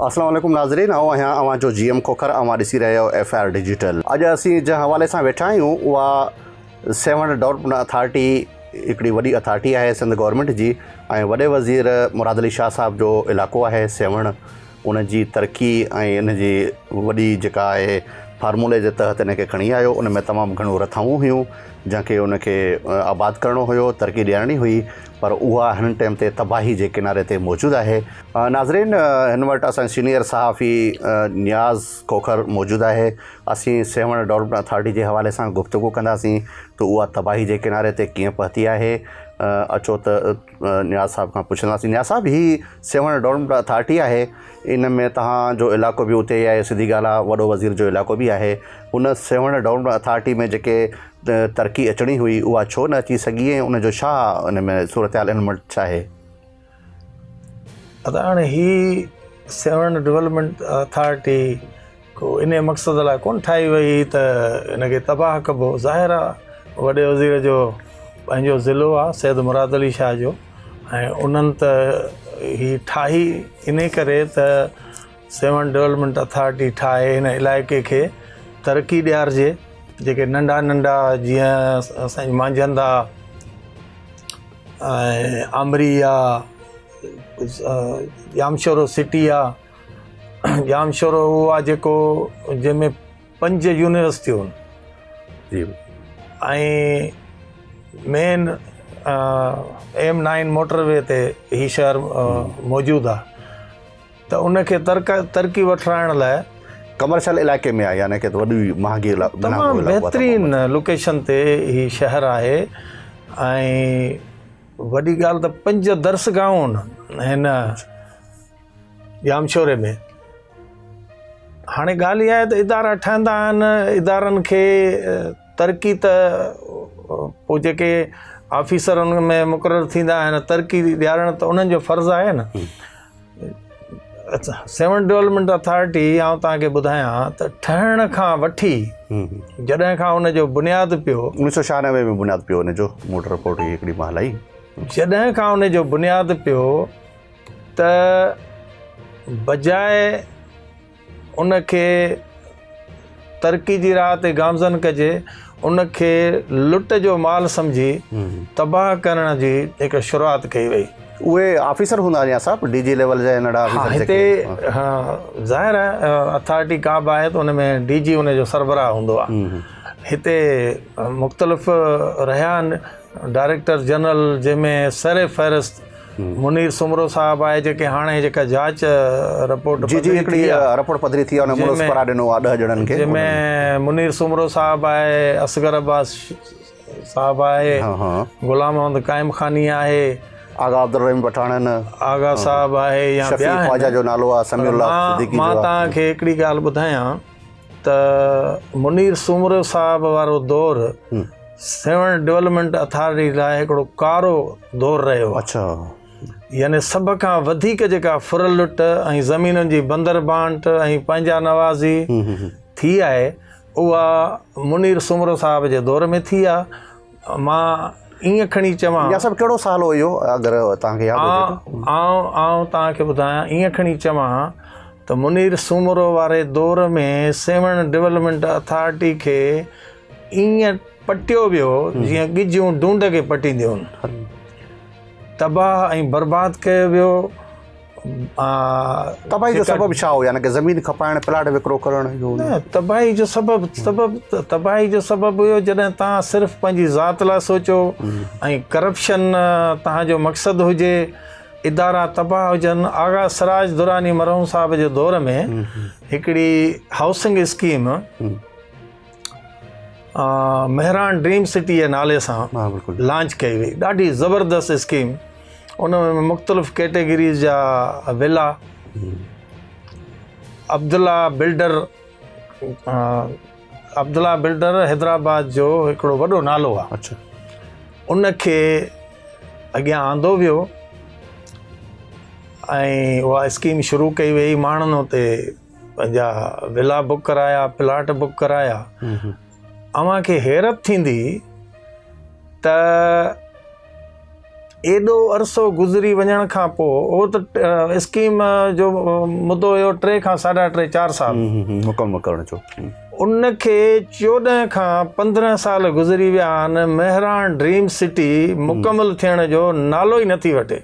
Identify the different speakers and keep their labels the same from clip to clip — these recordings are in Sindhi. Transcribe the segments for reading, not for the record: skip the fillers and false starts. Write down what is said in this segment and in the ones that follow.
Speaker 1: اسلام عليڪم ناظرين آئون آهيان اوهان جو جي ايم کوکر اوهان ڏسي رهيا آهيو ايف آر ڊجيٽل اڄ اسين جنهن حوالي سان ويٺا آهيون اها سيوهڻ ڊولپمينٽ اٿارٽي هڪڙي وڏي اٿارٽي آهي سنڌ گورنمينٽ جي ۽ وڏي وزير مراد علي شاهه صاحب جو علائقو آهي سيوهڻ ان جي ترقي ۽ ان جي وڏي جيڪا آهي فارمولي جي تحت ان کي کڻي آيو ان ۾ تمام گهڻو رٿائون هيون جنهن کي ان کي آباد ڪرڻو هيو ترقي ڏيارڻي هئي پر اها هن ٽيم تي تباهي جي ڪناري تي موجود آهي. ناظرين هن وٽ اسان سينيئر صحافي نياز کوکر موجود آهي اسين سيوهڻ ڊولپمينٽ اٿارٽي جي حوالي سان گفتگو ڪنداسين ته اها تباهي جي ڪناري تي ڪيئن پهتي آهي اچو ته نياز صاحب کان پڇنداسين نياز صاحب هي سيوهڻ ڊولپمينٽ اٿارٽي آهي ان ۾ توهان جو علائقو به اتي ئي آهي سڌي ڳالهه آهي وڏو وزير جو علائقو به آهي ان سيوهڻ ڊولپمينٽ اٿارٽي ۾ جيڪي ترقي اچڻي هئي اها ڇو نه اچي سگهي ۽ ان جو ڇا ان ۾ صورتحال ان وقت ڇا آهي؟
Speaker 2: ادا هاڻي هي سيوهڻ ڊولپمينٽ اٿارٽي ڪو انهي مقصد لاء ڪونه ٺاهي وئي هئي ته ان کي تباهه ڪبو ظاهر آ وڏي وزير جو پنهنجو ضلعو آ سيد مراد علي شاهه جو ۽ انهن ته هي ٺاهي انهي ڪري ته سيوهڻ ڊولپمينٽ اٿارٽي ٺاهي هن علائقي کي ترقي ڏيارجي جيڪي ننڍا ننڍا جيئن اسان جي مانجهند آ ۽ آمري آ ڄامشورو سٽي آ ڄامشورو اهو آ جيڪو جنهن ۾ پنج يونيورسٽيون
Speaker 1: جي
Speaker 2: ۽ مين ايم نائن موٽر وي تي هي شهر موجود آ ته ان کي ترقي وٺرائڻ لاء
Speaker 1: ڪمرشل علائقي ۾ آهي يعني ڪي وڏي مهانگي
Speaker 2: تمام بهترين لوڪيشن تي هي شهر آهي ۽ وڏي ڳالهه ته پنج درسگاهون هن ڄامشوري ۾ هاڻي ڳالهه اها آهي ته ادارا ٺهندا آهن ادارن کي ترقي ته پوء جيڪي آفيسر ان ۾ مقرر ٿيندا آهن ترقي ڏيارڻ ته انهن جو فرض آهي نه سيوهڻ ڊولپمينٽ اٿارٽي آئون توهان کي ٻڌايان ته ٺهڻ کان وٺي جڏهن کان ان جو بنياد پيو
Speaker 1: 1996 ۾ بنياد پيو ان جو موٽر رپورٽ هئي هڪڙي مهل آئي
Speaker 2: جڏهن کان ان جو بنياد پيو ته بجاء ان کي ترقي جي راهه تي گامزن ڪجي، ان کي لٽ جو مال سمجهي تباهه ڪرڻ جي هڪ شروعات ڪئي وئي.
Speaker 1: اهي آفيسر هوندا يا صاحب ڊي جي ليول جا ننڍا آفيسر
Speaker 2: جيڪي هتي ظاهر آهي اٿارٽي ڪا به آهي ته ان ۾ ڊي جي ان جو سربراهه هوندو آهي. هتي مختلف رهيا آهن ڊائريڪٽر جنرل جنهن ۾ سر فهرست منير سومرو صاحب آهي جيڪي هاڻي جيڪا جاچ رپورٽ
Speaker 1: جي جي هڪڙي رپورٽ پڌري ٿي آهي ان ملوث قرار ڏنو آهي 10 ڄڻن کي
Speaker 2: جنهن ۾ منير سومرو صاحب آهي اصغر عباس صاحب آهي غلام محمد قائم خاني آهي
Speaker 1: آغا عبدالرحيم پٺاڻ
Speaker 2: آغا صاحب آهي
Speaker 1: يا ٻيا شفيع خواجه جو نالو آهي سميع الله صديقي
Speaker 2: جو مان توهان کي هڪڙي ڳالهه ٻڌايان ته منير سومرو صاحب وارو دور سيوهڻ ڊولپمينٽ اٿارٽي لاء هڪڙو ڪارو دور رهيو آهي.
Speaker 1: اڇا.
Speaker 2: يعني سڀ کان وڌيڪ جيڪا ڦر لٽ ۽ زمينن جي بندر بانٽ ۽ پنهنجا نوازي ٿي آهي اها منير سومرو صاحب جي دور ۾ ٿي آهي. مان ائين کڻي چوان.
Speaker 1: يا صاحب ڪهڙو سال هو اهو اگر توهان کي ياد هجي
Speaker 2: ته. آئون توهان کي ٻڌايان ائين کڻي چوان ته منير سومرو واري دور ۾ سيوهڻ ڊولپمينٽ اٿارٽي کي ائين پٽيو ويو جيئن ڳجهيون ڍونڍ کي پٽينديون آهن. تباهه ۽ برباد ڪيو ويو.
Speaker 1: تباهي جو سبب ڇا هو يعني ڪه زمين کپائڻ پلاٽ وڪرو ڪرڻ اهو
Speaker 2: نه تباهي جو سبب سبب تباهي جو سبب هيو جڏهن توهان صرف پنهنجي ذات لاء سوچو ۽ ڪرپشن توهان جو مقصد هجي ادارا تباهه هجن آغا سراج دراني مرحوم صاحب جي دور ۾ هڪڙي housing scheme Mehran dream city جي نالي سان لانچ ڪئي وئي ڏاڍي زبردست اسڪيم ان ۾ مختلف ڪيٽيگريز جا ولا عبدالله بلڊر عبدالله بلڊر حيدرآباد جو هڪڙو وڏو نالو آهي
Speaker 1: اچھا
Speaker 2: ان کي اڳيان آندو ويو ۽ اها اسڪيم شروع ڪئي وئي ماڻهن اتي پنهنجا ولا بڪ ڪرايا پلاٽ بڪ ڪرايا اوهان کي حيرت ٿيندي ته ايڏو عرصو گذري وڃڻ کان پوء اهو ته اسڪيم جو مدو هيو ٽي کان ساڍا ٽي چار سال
Speaker 1: مڪمل ڪرڻ جو
Speaker 2: ان کي 14 کان 15 سال گذري ويا آهن مهراڻ ڊريم سٽي مڪمل ٿيڻ جو نالو ئي نٿي وٺي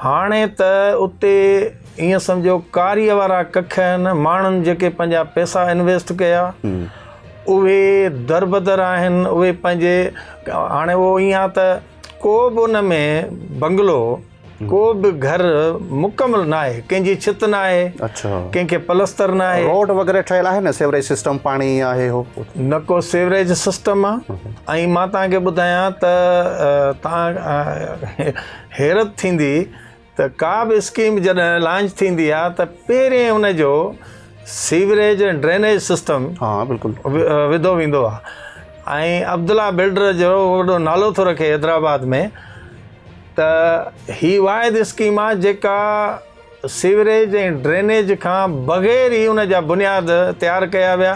Speaker 2: هاڻي ته اتي ائين سمجهو ڪاري وارا ڪک آهن ماڻهن جيڪي پنهنجا پئسا انويسٽ ڪيا اهي دربدر آهن اهي پنهنجي هاڻي اهو ائين آهي ته ڪو به ان ۾ بنگلو ڪو به گهر مڪمل نه آهي ڪنهن جي ڇت نه آهي اڇا ڪنهن کي پلستر نه آهي
Speaker 1: روڊ وغيره ٺهيل آهي نه سيوريج سسٽم پاڻي آهي هو
Speaker 2: نه ڪو سيوريج سسٽم آهي ۽ مان توهان کي ٻڌايان ته توهان حيرت ٿيندي ته ڪا به اسڪيم جڏهن لانچ ٿيندي آهي ته پهرين ان جو سيوريج ۽ ڊرينيج سسٽم
Speaker 1: ها بلڪل
Speaker 2: وڌو ويندو آهي ۽ عبدالله بلڊر جو وڏو نالو ٿو رکي حيدرآباد ۾ ته هي واحد اسڪيم آهي جيڪا سيوريج ۽ ڊرينيج کان بغير ئي ان جا بنياد تيار ڪيا ويا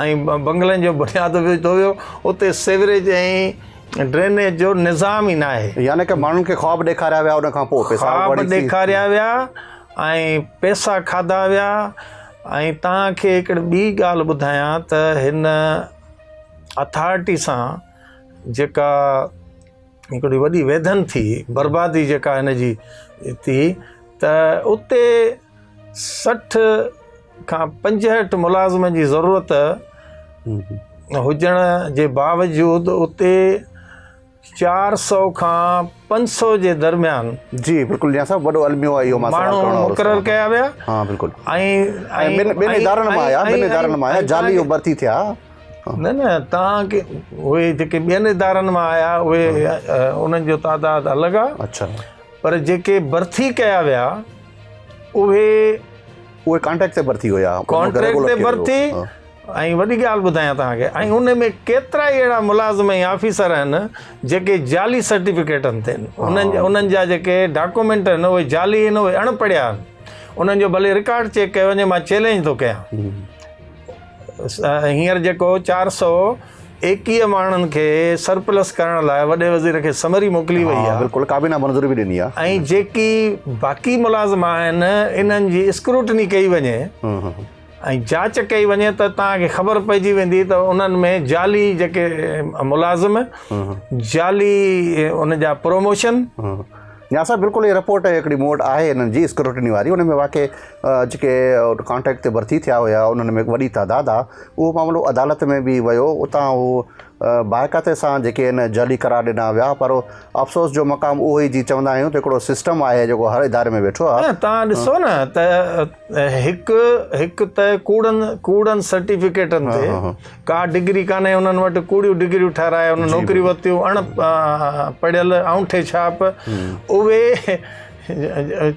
Speaker 2: ۽ بنگلن جو بنياد وڌو ويو اتي سيوريج ۽ ڊرينيج جو نظام ئي ناهي.
Speaker 1: يعني ڪه ماڻهن کي خواب ڏيکاريا ويا ان کان پوء پئسا
Speaker 2: خواب ڏيکاريا ويا ۽ پئسا کاڌا ويا ۽ توهان کي هڪڙي ٻي ڳالهه ٻڌايان ته هن اٿارٽي سان جيڪا هڪڙي وڏي ويڌن ٿي بربادي جيڪا هن جي ٿي ته اتي 60 کان 65 ملازمن جي ضرورت هجڻ جي باوجود اتي 400 کان 500 جي درميان
Speaker 1: جي بلڪل جي صاحب وڏو الميو آهي اهو مان سوال ڪرڻ
Speaker 2: وارو مقرر ڪيا ويا
Speaker 1: ها بلڪل ۽ ۽ ٻن ادارن مان آيا ٻن ادارن مان آيا جعلي ڀرتي ٿيا
Speaker 2: نه نه توهان کي اهي جيڪي ٻين ادارن مان آيا اهي انهن جو تعداد الڳ آهي
Speaker 1: اڇا
Speaker 2: پر جيڪي ڀرتي ڪيا ويا اهي
Speaker 1: اهي ڪانٽريڪٽ تي ڀرتي هيا
Speaker 2: ڪانٽريڪٽ تي ڀرتي ۽ وڏي ڳالهه ٻڌايان توهان کي ۽ ان ۾ ڪيترا ئي اهڙا ملازم ۽ آفيسر آهن جيڪي جعلي سرٽيفڪيٽن تي آهن انهن جا جيڪي ڊاڪومينٽ آهن اهي جعلي آهن اهي اڻ پڙهيا آهن انهن جو ڀلي رڪارڊ چيڪ ڪيو وڃي مان چئلينج ٿو ڪيان هينئر جيڪو 421 ماڻهن کي سرپلس ڪرڻ لاء وڏي وزير کي سمري موڪلي وئي آهي.
Speaker 1: بلڪل ڪابينا منظوري به ڏني
Speaker 2: آهي. ۽ جيڪي باقي ملازم آهن انهن جي اسڪروٽني ڪئي وڃي ۽ جاچ ڪئي وڃي ته توهان کي خبر پئجي ويندي ته انهن ۾ جعلي جيڪي ملازم جعلي ان جا پروموشن.
Speaker 1: نياز صاحب بلڪل هي رپورٽ هڪڙي مون وٽ آهي انهن جي اسڪروٽني واري ان ۾ واقعي جيڪي ڪانٽريڪٽ تي ڀرتي ٿيا هيا انهن ۾ وڏي تعداد آهي اهو معاملو عدالت ۾ به ويو اتان هو باقاعدي سان جيڪي آهن جعلي قرار ڏنا ويا پر افسوس جو مقام اهو ئي جي چوندا آهيون ته هڪڙو سسٽم آهي جيڪو هر اداري ۾ ويٺو آهي.
Speaker 2: نه توهان ڏسو نه ته هڪ هڪ ته ڪوڙن ڪوڙن سرٽيفڪيٽن تي ڪا ڊگري ڪانهي انهن وٽ ڪوڙيون ڊگريون ٺهرائي انهن نوڪريون ورتيون اڻ پڙهيل آئونٺي ڇاپ اهي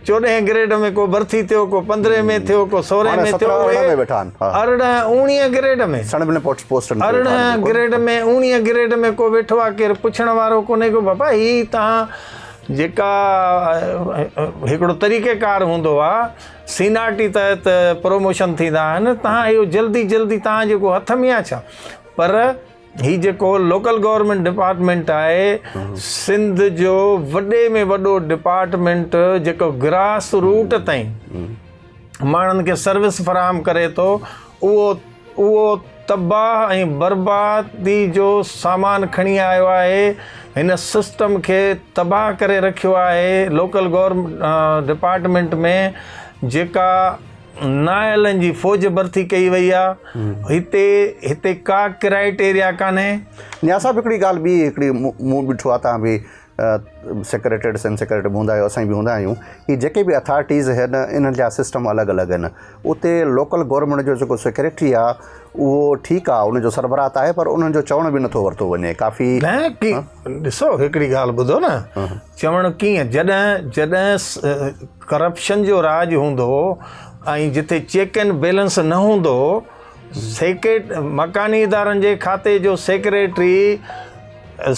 Speaker 2: چوڏهين گريڊ ۾ ڪو ڀرتي ٿيو ڪو پندرهين ۾ ٿيو ڪو سورهين ۾ ٿيو اهي ارڙهن اوڻيهه گريڊ ۾ ارڙهن گريڊ ۾ اوڻيهه گريڊ ۾ ڪو ويٺو آهي ڪير پڇڻ وارو ڪونهي ڪو بابا هي تهان جيڪا هڪڙو طريقه ڪار هوندو آهي سينارٽي تحت پروموشن ٿيندا آهن تهان اهو جلدي جلدي تهان جيڪو هٿ ۾ آهي ڇا پر هي جيڪو لوڪل گورنمينٽ ڊپارٽمينٽ آهي سنڌ جو وڏي ۾ وڏو ڊپارٽمينٽ جيڪو گراس روٽ تائين ماڻهن کي سروس فراهم ڪري ٿو اهو اهو تباهه ۽ بربادي جو سامان کڻي آيو آهي هن سسٽم کي تباهه ڪري رکيو آهي لوڪل گورنمينٽ ڊپارٽمينٽ ۾ جيڪا نااهلن جي فوج ڀرتي ڪئي وئي آهي هتي هتي ڪا ڪرائيٽيريا ڪانهي.
Speaker 1: نياز صاحب هڪڙي ڳالهه ٻي هڪڙي مون ڏٺو آهي تهان به سيڪريٽريٽ سنڌ سيڪريٽريٽ به هوندا آهيو اسان به هوندا آهيون هي جيڪي به اٿارٽيز آهن انهن جا سسٽم الڳ الڳ آهن اتي لوڪل گورنمينٽ جو جيڪو سيڪريٽري آهي اهو ٺيڪ آهي ان جو سربراهه ته آهي پر انهن جو چوڻ به نٿو ورتو وڃي ڪافي
Speaker 2: نه ڪي ڏسو هڪڙي ڳالهه ٻڌو نه چوڻ ڪيئن جڏهن جڏهن ڪرپشن جو راڄ هوندو ۽ جتي چيڪ اينڊ بيلنس نه هوندو سيڪريٽ مڪاني ادارن جي کاتي جو سيڪريٽري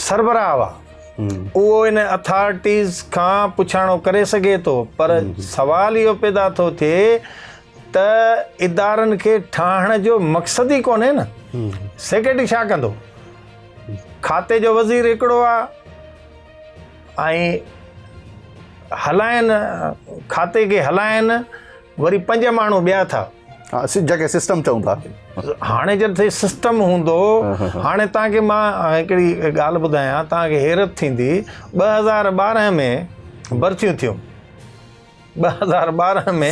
Speaker 2: سربراهه آ اهو ان اٿارٽيز کان پڇاڻو ڪري سگهي ٿو پر سوال اهو پيدا ٿو ٿئي ته ادارن کي ٺاهڻ جو مقصد ئي ڪونهي نه سيڪريٽري ڇا ڪندو کاتي جو وزير هڪڙو آ ۽ هلائن کاتي کي هلائن وري پنج ماڻهو ٻيا ٿا.
Speaker 1: ها جنهن کي سسٽم چئون ٿا.
Speaker 2: هاڻي جڏهن سسٽم هوندو هاڻي توهان کي مان هڪڙي ڳالهه ٻڌايان توهان کي حيرت ٿيندي 2012 ۾ ڀرتيون ٿيون 2012 ۾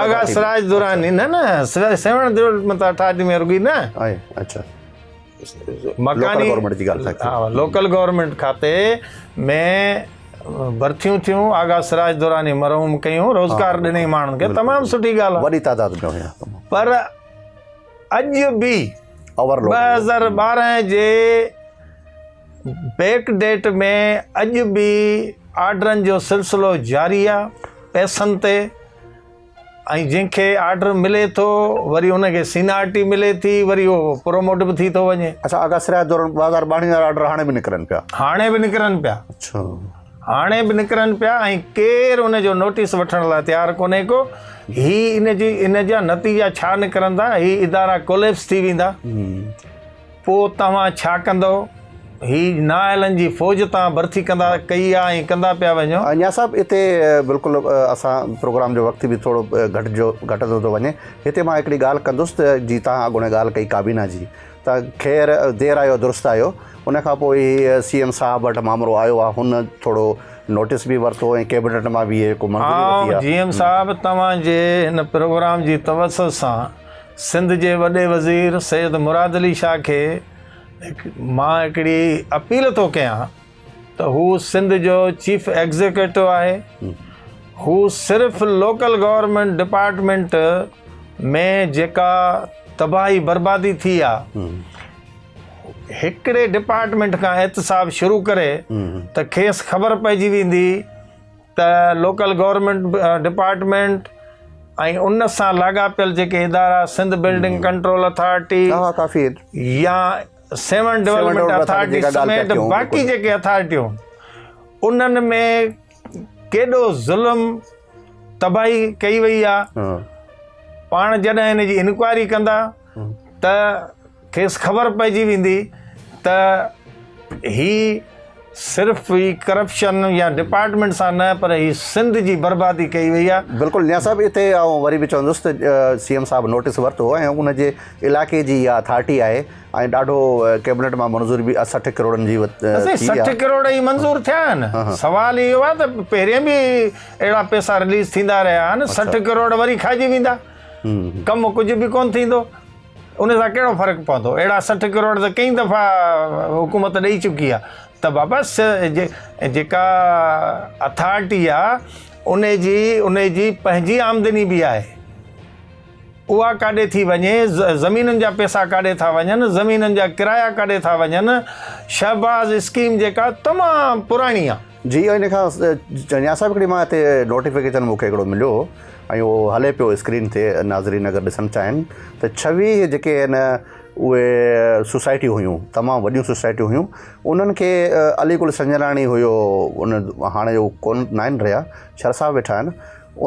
Speaker 2: آغا سراج دراني نه نه سيوهڻ ڊولپمينٽ اٿارٽي ۾ رڳي نه
Speaker 1: اڇا
Speaker 2: مڪاني
Speaker 1: گورنمينٽ جي ڳالهه ٿا
Speaker 2: ها لوڪل گورنمينٽ کاتي ۾ ڀرتيون ٿيون آغا سراج دراني مرحوم ڪيون روزگار ڏني ماڻهن کي تمام سٺي ڳالهه
Speaker 1: وڏي تعداد ۾ هيا
Speaker 2: پر اڄ به 2012 جي بيڪ ڊيٽ ۾ اڄ به آرڊرن جو سلسلو جاري آ پئسن تي ۽ جنهن کي آرڊر ملي ٿو وري ان کي سينارٽي ملي ٿي وري اهو پروموٽ به ٿي ٿو وڃي.
Speaker 1: اڇا آغا سراج دوران 2012 وارا آرڊر هاڻي به نڪرن پيا.
Speaker 2: هاڻي به نڪرن پيا.
Speaker 1: اڇا.
Speaker 2: هاڻي به نڪرن پيا ۽ ڪير ان جو نوٽيس وٺڻ لاء تيار ڪونهي ڪو. هي ان جي ان جا نتيجا ڇا نڪرندا هي ادارا ڪوليپس ٿي ويندا. پوء توهان ڇا ڪندؤ؟ هي نااهلن جي فوج توهان ڀرتي ڪندا ڪئي آ ۽ ڪندا پيا وڃو.
Speaker 1: نياز صاحب اتي بلڪل اسان پروگرام جو وقت به ٿورو گهٽجو گهٽندو ٿو وڃي هتي مان هڪڙي ڳالهه ڪندس ته جي توهان اڳوڻي ڳالهه ڪئي ڪابينا جي ته خير دير آيو درست آيو ان کان پوء هي سي ايم صاحب وٽ مامرو آيو آ هن ٿورو نوٽيس به ورتو ۽ ڪيبنٽ مان به هي ڪو منظوري ورتي آ.
Speaker 2: جي ايم صاحب توهان جي هن پروگرام جي توسط سان سنڌ جي وڏي وزير سيد مراد علي شاهه کي مان هڪڙي اپيل ٿو ڪيان ته هو سنڌ جو چيف ايگزيڪيوٽو آهي هو صرف لوڪل گورنمينٽ ڊپارٽمينٽ ۾ جيڪا تباهي بربادي ٿي آ هڪڙي ڊپارٽمينٽ کان احتساب شروع ڪري ته کيس خبر پئجي ويندي ته لوڪل گورنمينٽ ڊپارٽمينٽ ۽ ان سان لاڳاپيل جيڪي ادارا سنڌ بلڊنگ ڪنٽرول اٿارٽي يا سيون ڊولپمينٽ اٿارٽي سميت باقي جيڪي اٿارٽيون انهن ۾ ڪيڏو ظلم تباهي ڪئي وئي آ پاڻ جڏهن ان جي انڪوائري ڪندا ته کيس خبر پئجي ويندي ته هي صرف هي ڪرپشن يا ڊپارٽمينٽ سان نه پر هي سنڌ جي بربادي ڪئي وئي آهي.
Speaker 1: بلڪل نياز صاحب اتي آئون وري به چوندس ته سي ايم صاحب نوٽيس ورتو ۽ ان جي علائقي جي اها اٿارٽي آهي ۽ ڏاڍو ڪيبنٽ مان منظوري به 60 ڪروڙن جي ٿي آهي.
Speaker 2: 60 ڪروڙ ئي منظور ٿيا آهن سوال اهو آهي ته پهرين به اهڙا پئسا رليز ٿيندا رهيا آهن 60 ڪروڙ وري کائجي ويندا ڪم ڪجهه به ڪونه ٿيندو. ان سان ڪهڙو فرق پوندو؟ اهڙا 60 ڪروڙ ته ڪئين دفعا حڪومت ڏئي چڪي آهي ته بابا جيڪا اٿارٽي آهي ان جي ان جي پنهنجي آمدني به آهي اها ڪاڏي ٿي وڃي زمينن جا پئسا ڪاڏي ٿا وڃن زمينن جا ڪرايا ڪاڏي ٿا وڃن شهباز اسڪيم جيڪا تمام پراڻي آهي.
Speaker 1: جي ان کان چنيا صاحب هڪڙي مان هتي نوٽيفڪيشن مون کي هڪڙو مليو ۽ اهو هلي پيو اسڪرين تي ناظرين اگر ڏسڻ چاهين ته 26 جيڪي آهن اهي سوسائٽيون هيون تمام وڏيون سوسائٽيون هيون انهن کي علي گل سنجراڻي هيو ان هاڻي اهو ڪون ناهن رهيا شر صاحب ويٺا آهن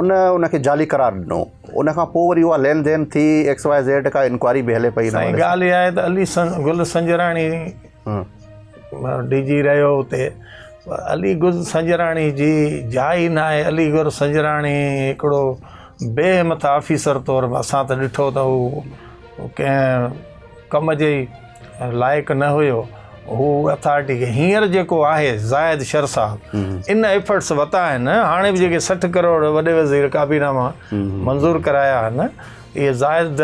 Speaker 1: ان ان کي جعلي قرار ڏنو ان کان پوء وري اها لين دين ٿي ايڪس واء زيڊ کا انڪوائري به هلي پئي
Speaker 2: سائين ڳالهه اها آهي ته علي گل سنجراڻي ڊي جي رهيو اتي پر علي گل سنجراڻي جي جاء ئي ناهي علي گل سنجراڻي هڪڙو بي همت آفيسر طور اسان ته ڏٺو ته هو ڪنهن ڪم جي لائق نه هيو هو اٿارٽي کي هينئر جيڪو آهي زاهد شر صاحب ان ايفرٽس وتا آهن هاڻي به جيڪي 60 ڪروڙ وڏي وزير ڪابينا مان منظور ڪرايا آهن اهي زاهد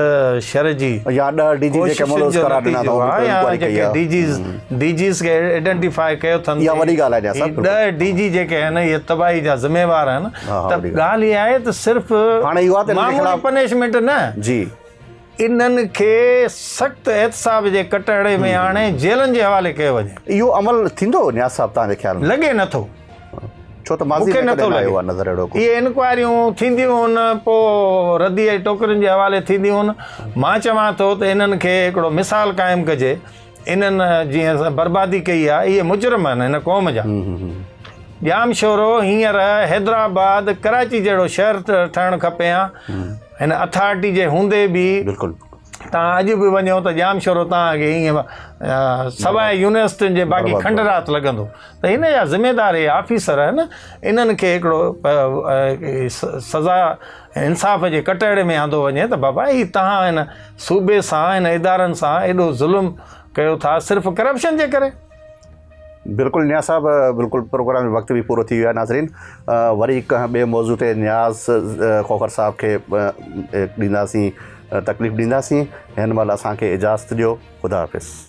Speaker 2: شر جي
Speaker 1: يا ڏهه ڊي جي جيڪي ملوث قرار ڏنا اٿئون
Speaker 2: اهو انڪوائري ڪئي آهي ڊي جيز ڊي جيز کي آئيڊنٽيفاء ڪيو اٿن
Speaker 1: اها وڏي ڳالهه آهي نياز صاحب
Speaker 2: 10 ڊي جي جيڪي آهن اهي تباهي جا ذميوار آهن ته ڳالهه اها آهي ته صرف
Speaker 1: هاڻي اهو آهي ته
Speaker 2: معمولي پنشمينٽ نه
Speaker 1: جي
Speaker 2: انهن کي سخت احتساب جي ڪٽهڙي ۾ آڻي جيلن جي حوالي ڪيو وڃي.
Speaker 1: اهو عمل ٿيندو نياز صاحب توهان جي خيال
Speaker 2: ۾؟ لڳي نه ٿو.
Speaker 1: ڇو ته ماضي ۾ ڪڏهن نه آيو آهي نظر اهڙو
Speaker 2: ڪو. اهي انڪوائريون ٿينديون هن پوء ردي ۽ ٽوڪرين جي حوالي ٿينديون هن. مان چوان ٿو ته انهن کي هڪڙو مثال قائم ڪجي. انهن جيئن بربادي ڪئي آهي اهي مجرم آهن هن قوم جا. ڄام شورو هينئر حيدرآباد ڪراچي جهڙو شهر ٺهڻ کپي ها. هن اٿارٽي جي هوندي به
Speaker 1: بلڪل.
Speaker 2: توهان اڄ به وڃو ته ڄامشورو توهان کي ائين سواء يونيورسٽين جي باقي کنڊرات لڳندو ته هن جا ذميدار اهي آفيسر آهن انهن کي هڪڙو سزا انصاف جي ڪٽهڙي ۾ آندو وڃي ته بابا هي توهان هن صوبي سان هن ادارن سان ايڏو ظلم ڪيو ٿا صرف ڪرپشن جي ڪري.
Speaker 1: بلڪل نياز صاحب بلڪل پروگرام جو وقت به پورو ٿي ويو آهي ناظرين وري ڪنهن ٻئي موضوع تي نياز کوکر صاحب کي ڏينداسين تڪليف ڏينداسين هن مهل اسان کي اجازت ڏيو خدا حافظ.